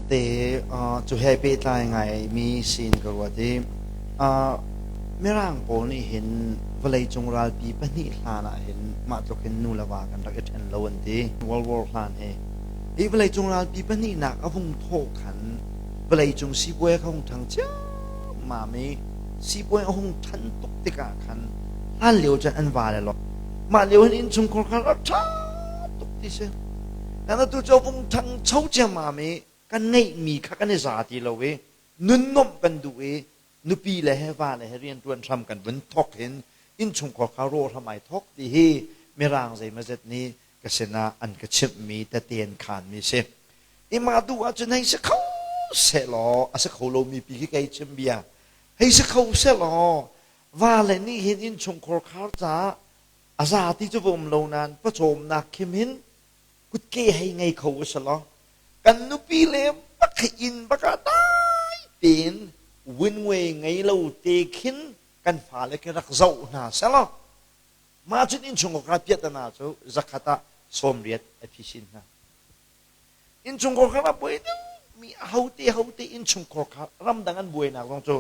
te cu he pehtlai ngaimi sin ka ruat i Mirang pawl nih hin vawleicung ralpi pahnih hlan ah hin mah tluk hin nu le va kan rak i ṭhen lo an ti. World War hlan hi. Hi vawleicung ralpi pahnihnak a vung thawh khan vawleicung sipuai a hung ṭhang ciammam i sipuai a hung ṭhan tuk tikah khan hlan lio cun an va le lo. Mah lio hin innchungkhar kha rak ṭha tuk ti si. Kan atu cu a vung ṭhangcho ciammam i kan ngeihmi kha kan i za ti lo i nun nuamh kan duh i nupi le he va le he rianṭuan hram kan vun thawk hin innchungkhar kha rawh hram ai thawk ti hi Mirang zeimazet nih ka sinah an ka chimhmi tete an khaanmi si. I mah duh ahcun hei si kho sehlaw a si kho lomi pi khi kei chim bia hei si kho sehlaw va le nih hin innchungkhar khar caah a za ti cu va um lo nain pawcawmnak khim hin kutke hei ngei kho u selaw kan nupi le bak inn bak ah dai tein winway ngei lo te khin kan fale khi rak zoh hna selaw mah cun innchungkhar piahtana cu zakhat ah 80 a phi sin hna. Innchungkhar kha rak buai deuh mi ahote hote innchungkhar kha ramdang an buainak zong cu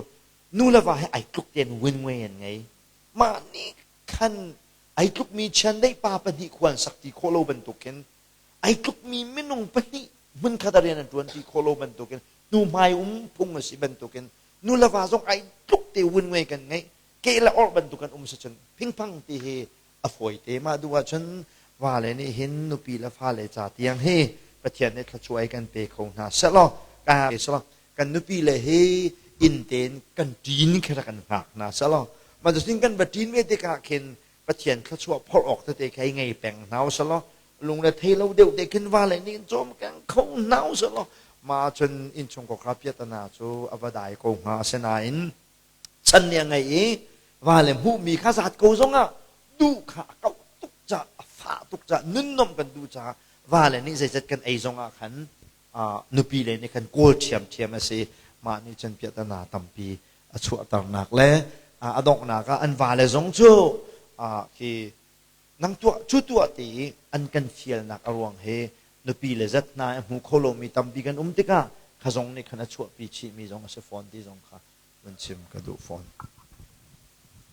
nu le va he ai tluk tein winway an ngei. Mah nih khan ai tlukmi chiandeih pa pahnih khua an sak ti khawh lo bantukin ai tlukmi minung pahnih hmunkhat ah rian an ṭuan ti khawh lo bantukin hnuhmai um phung a si bantukin nu le va zong ai tluk te wunngei kan ngeih ke le orh bantuk kan um si cun phingphang ti hi a fawi te. Mah duh ahcun vale nih hin nupi le fale ca tiang hi Pathian nih thluachuah kan pe kho hna sehlaw kan nupi le hi inn tein kan ṭin khi rak kan hngak hna sehlaw mah cutin kan va ṭin ve tikah khin Pathian thluachuah phorh awk tete kha ngei peng hna usalaw lungre thei lo deuh te khin vale nih cawm keng kho hna usalaw mah cun innchungkhar kha piatana cu a va dai ko hnga. Asinain chan nih a ngei i vale hmuhmi kha zat ko zongah duh kha a kauh tuk ca a fah tuk ca nunnuamh kan duh caah vale nih zeizat kan ei zongah khan nupi le nih khan kawl ṭhiamṭhiam a si. Mah nih cun piahtana tampi a chuahternak le a donghnak ah an vale zong cu khi nang tuah cu tuah ti i an kan fialnak a ruang hi nupi le zat hna a hmu kho lomi tampi kan um tikah kha zong nih khan a chuahpi chihmi zong a si fawn ti zong kha vun chim ka duh fawn.